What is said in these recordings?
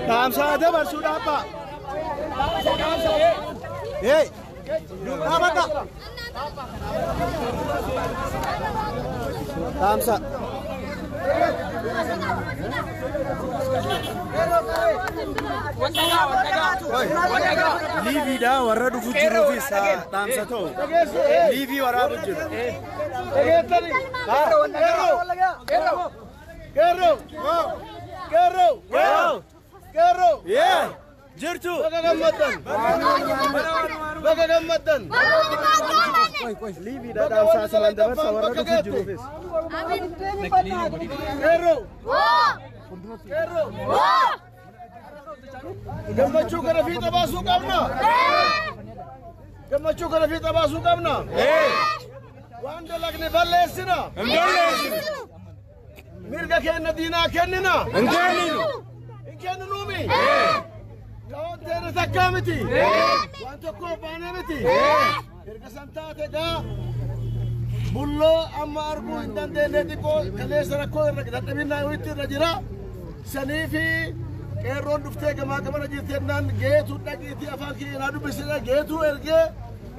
Dhaamsa dabarsuu dhaabbaa. Hey, dhaabadha. Dhaamsa. Liiviidha warra dhufu jiruufis dhaamsa ta'u. Liivii waraabu jiru. Qeerroo! Qeerroo! Qeerroo! Jirtu. Baga gammaddan! Baga gammaddan! Liiviidha dhaamsa asalaan dabarsa warra dhufu jiruufis. Qeerroo! Qeerroo! Gammachuu kana fiixa baasuu qabna! Gammachuu kana fiixa baasuu qabna! Waan dalagne balleessina! Mirga keenya diinaa kennina! Hin kenninu. Hin kenninuumi! Ka'oon teenya takkaa miti! Waan tokkoof baanee miti! Erga san taate gaa bulloo amma arguu hin dandeenye xiqqoo kaleessa rakkoo irra dadhabinaa itti irra jira. Sanii fi qeerroon dhuftee gamaa gamana jirti jennaan geetuu dhaqiitii afaan kiyya dubbisina geetuu ergee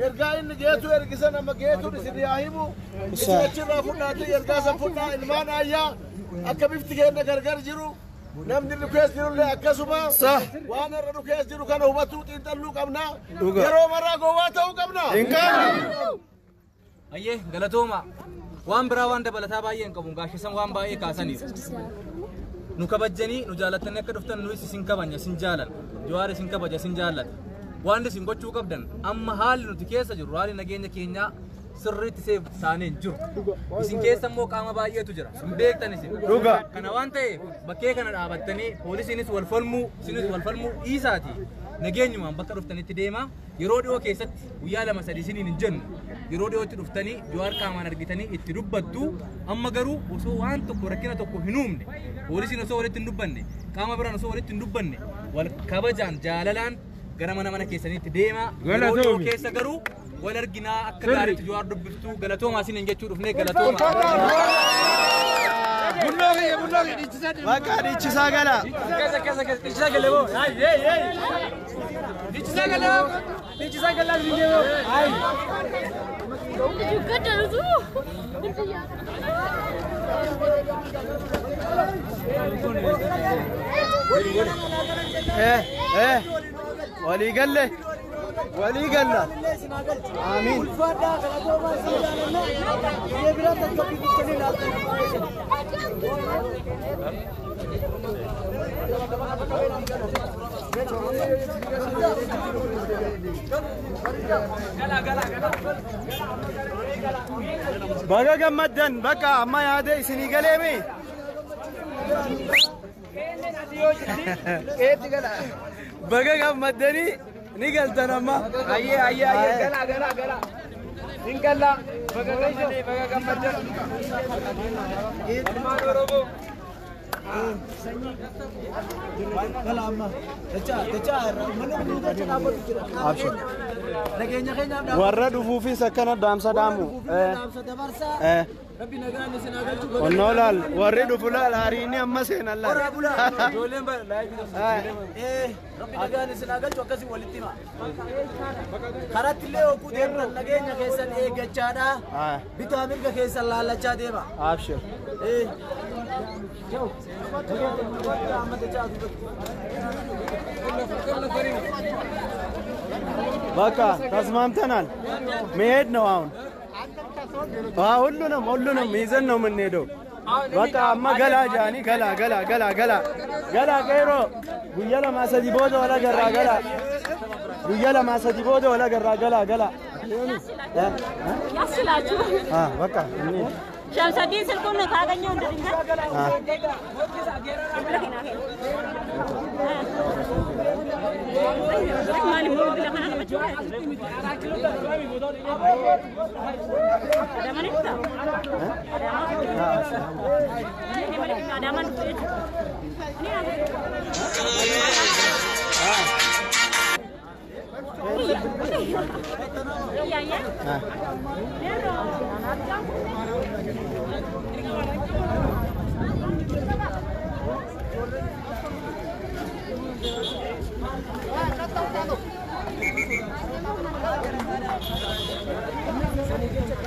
ergaa inni geetuu ergisan amma geetuun isin yaa himu isin achirraa fudhaatii ergaa san fudhaa ilmaan ayyaa akka bifti keenya gargar jiru namni nu keessa jirullee akkasuma waan irra nu keessa jiru kana hubatuu xiinxalluu qabna yeroo maraa gowwaa ta'uu qabna. Hin qabnu. Ayyee galatooma waan biraa waan dabalataa baay'ee hin qabu gaashisan waan baay'ee kaasaniif. Nu kabajjanii nu jaalattanii akka dhuftan nuyi isin kabajna isin jaalan Jawaar isin kabaja isin jaallata. Waan isin gochuu qabdan amma haalli nuti keessa jirru haalli nageenya keenyaa sirriitti seef taanee hin jiru. Isin keessa immoo qaama baay'eetu jira. Hin beektan isin. Dhuga. Kana waan ta'eef bakkee kana dhaabattanii poolisiinis wal falmuu isinis wal falmuu dhiisaati. Nageenyumaan bakka dhuftanitti deema. Yeroo dhiyoo keessatti guyyaa lama sadii isiniin hin jennu. Yeroo dhiyootti dhuftanii Jawaar qaamaan argitanii itti dubbattu. Amma garuu osoo waan tokko rakkina tokko hin uumne poolisiin osoo walitti hin dubbanne qaama biraan osoo walitti hin dubbanne wal kabajaan jaalalaan gara mana mana keessaniitti deema. Yeroo dhiyoo keessa garuu wal arginaa akka gaariitti Jawaar dubbiftuu galatoomaa isiniin jechuu dhufnee galatoomaa. Bulloo kiyya bulloo kiyya dhiichisaa deema. Bakka dhiichisaa gala. Keessa keessa keessa dhiichisaa galee boo. Dhiichisaa galee boo. Dhiichisaa galaa dhiichisaa boo. Walii galle. Walii galla. Amiin. Baga gammaddan bakka amma yaada isinii galeemi. Baga gammaddanii ni galtan amma. Ayyee ayyee ayyee gala gala gala. Hin galla. Baga gammaddee baga gammaddan. Ilmaan Oromoo. Warra dhufuufis akkana dhaamsa dhaamu. Onnoo laal warri dhufu laal hariini amma seenan laal. Ijoolleen bara laayifii. Rabbi nagaan isin haa galchu akkasii walitti hima. Karatti illee hogguu deemtan nageenya keessan eeggachaadha. Bitaa mirga keessan laallachaa deema. Abshir. በቃ ተስማምተናል። መሄድ ነው አሁን። ሁሉንም ሁሉንም ይዘን ነው የምንሄደው። በቃ amma galaa jaanii galaa galaa galaa galaa galaa qeeroo guyyaa lamaa sadi booda wal agarraa galaa guyyaa lamaa sadi booda wal agarraa galaa galaa. ያስችላችሁ። በቃ እንሂድ። ሸምሰዲን ስልኩን ካገኘው እንደ ድንገት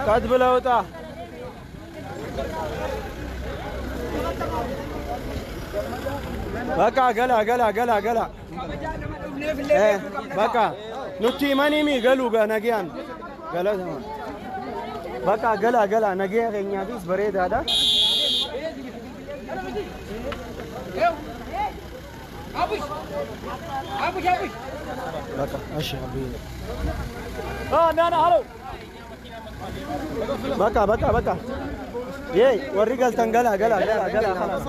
ቀጥ ብለህ ውጣ። በቃ ገላ ገላ ገላ ገላ በቃ ኑቲ መኒሚ ገሉ ነጊያን ገለተማ በቃ ገላ ገላ ነጊያ keenyaafis bareedaadha. በቃ እሺ አብዬ በቃ በቃ በቃ ይሄ warri galtan gala gala gala gala خلاص.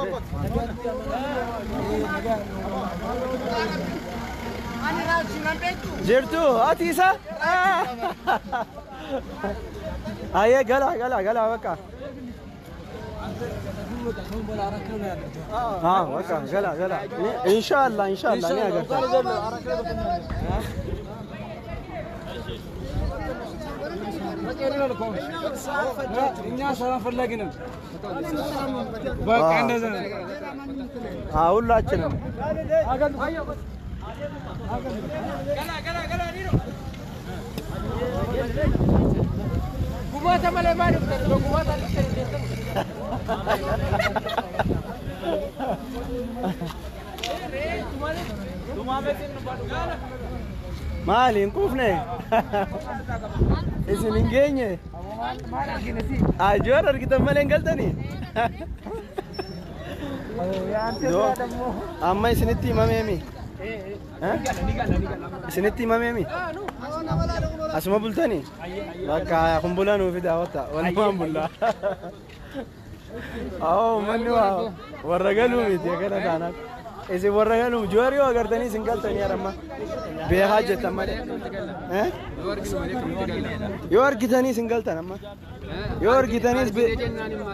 Jirtu ati isa aye gala gala gala በቃ አዎ በቃ ገላ ገላ ኢንሻአላህ ኢንሻአላህ እኔ አገርታለሁ። እኛ ሰላም ፈላጊ ነን። በቃ እንደዛ ነው። አዎ ሁላችንም Maali hin quufne? Isin hin geenye? Ajoor argitan malee hin galtanii? Amma isinitti himameemi? Isinitti himameemi? Asuma bultanii? Bakka kun bula nuu fida wata walumaan bulla. Awoo uummanni waa warra galuu miti akkana taanaan. Isin warra galuu joorri yoo agartanii isin galtanii haramma beekaa jettan malee. Yoo argitanii isin galtan amma. Yoo argitaniis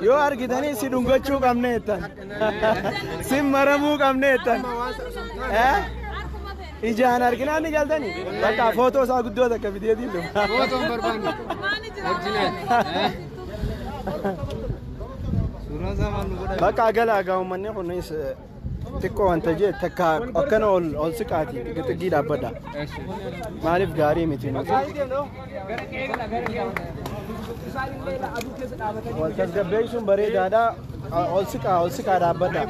yoo argitanii si dhungachuu qabne jettan. Si maramuu qabne jettan. Ijaan arginaan ni galtanii. Bakka footoo isaa guddoo takka fideetiin dhufa. Footoon barbaanne. Orjinaal. Bakka galaa gaa uummanni kunis xiqqoo wanta jee takka akkana ol ol siqaati xiqqii dhaabbadha. Maaliif gaarii miti nuti. Wal tasgabbeessuun bareedaadha. Ol siqaa ol siqaa dhaabbadha.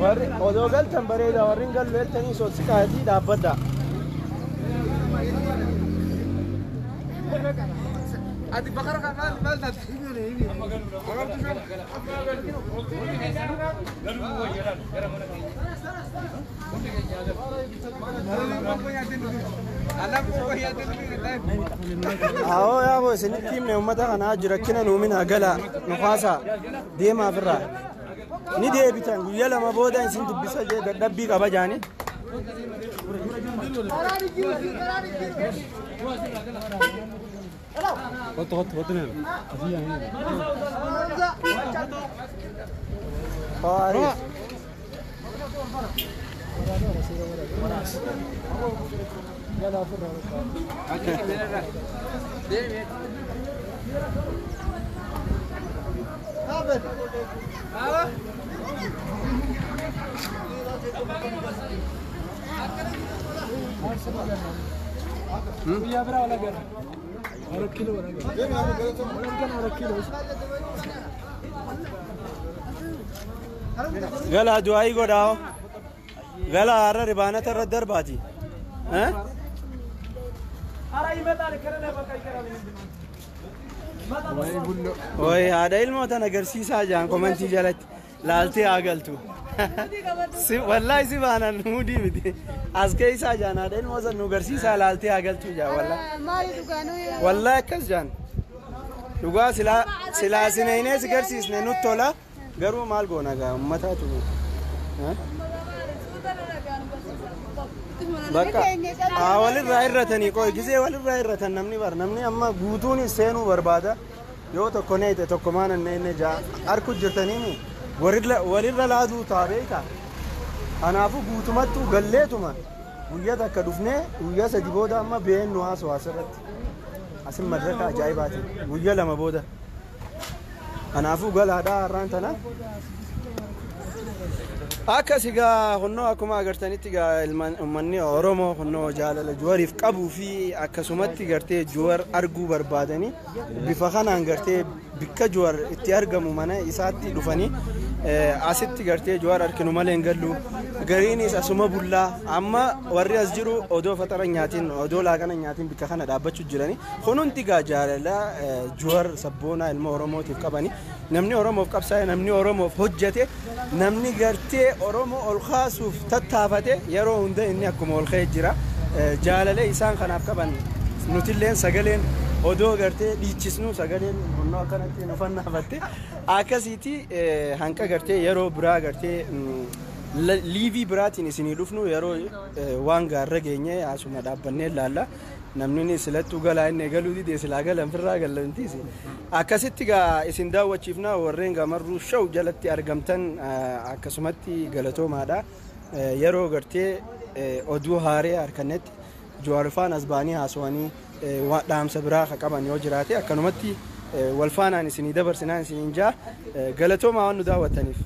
Warri odoo galtan bareeda warri hin galu jettaniis ol siqaatii dhaabbadha. Awoo yaaboo isinitti himne uummata kanaa jira rakkina nuumina gala nufaasa deemaa ofirraa ni deebitan guyyaa lama booda isin dubbisa jee dadhabbii qaba jaani. Arif. Gala du'aayii godhaa. Gala har'a ribaanata irra darbaati. Wayi haadha ilmoo tan agarsiisaa jiran komentii jalatti laaltee haa galtu. Wallaahi si baanaan muudii miti. As keessaa jiran haadha ilmoo san nu agarsiisaa laaltee haa galtu jaa wallaahi. Wallaahi akkas jiran. Dhugaa silaa sineenee si garsiisne nutti tola. Garuu maal goona gaa uummataatu. Bakka walirraa irratanii qoy gisee walirraa irratan namni bar namni amma guutuun seenuu barbaada yoo tokko neete tokko maan inni jaa harku jirtanii walirra laaduu taabee ta'a. Kanaafuu guutumattuu galleetuma guyyaa takka dhufnee guyyaa sadi booda amma been nu haasoo asirratti asin madraka ajaa'ibaati guyyaa lama booda. Kanaafuu galaadhaa har'aan tana. Akkas egaa kunnoo akkuma agartanitti egaa ilmaan uummanni Oromoo kunnoo jaalala Juwariif qabuu fi akkasumatti gartee Juwar arguu barbaadanii bifa kanaan gartee bikka Juwar itti argamu mana isaatti dhufanii asitti gartee Juwar arginu malee hin gallu. Gariinis asuma bullaa amma warri as jiru odoo faxara nyaatiin odoo laaqana nyaatiin bikka kana dhaabbachuu jirani. Kun hundi egaa jaalala Juwar sabboonaa ilma Oromootiif qabani. Namni Oromoof qabsaa'e, namni Oromoof hojjete, namni gartee Oromoo ol kaasuuf tattaafate yeroo hunda inni akkuma ol ka'ee jira. Jaalala isaan kanaaf qaban nutilleen sagaleen odoo gartee dhiichisnu sagaleen hunnoo akkanatti nu fannaafatte akkasiiti. Hanqa gartee yeroo biraa gartee liivii biraatiin isinii dhufnu yeroo waan gaarra geenye asuma dhaabbannee ilaalla. Namni silattuu galaa inni galuu dide silaa galan firraa galantiisi. Akkasitti gaa isin daawwachiifna. Warreen gamarruu show jalatti argamtan akkasumatti galatoomaadha. Yeroo gartee oduu haaree harkannetti Jawaar as ba'anii haasawanii dhaamsa biraa ka qaban yoo jiraate akkanumatti wal faanaan isinii dabarsinaan isiniin jaa, galatoomaa waan nu daawwattaniif.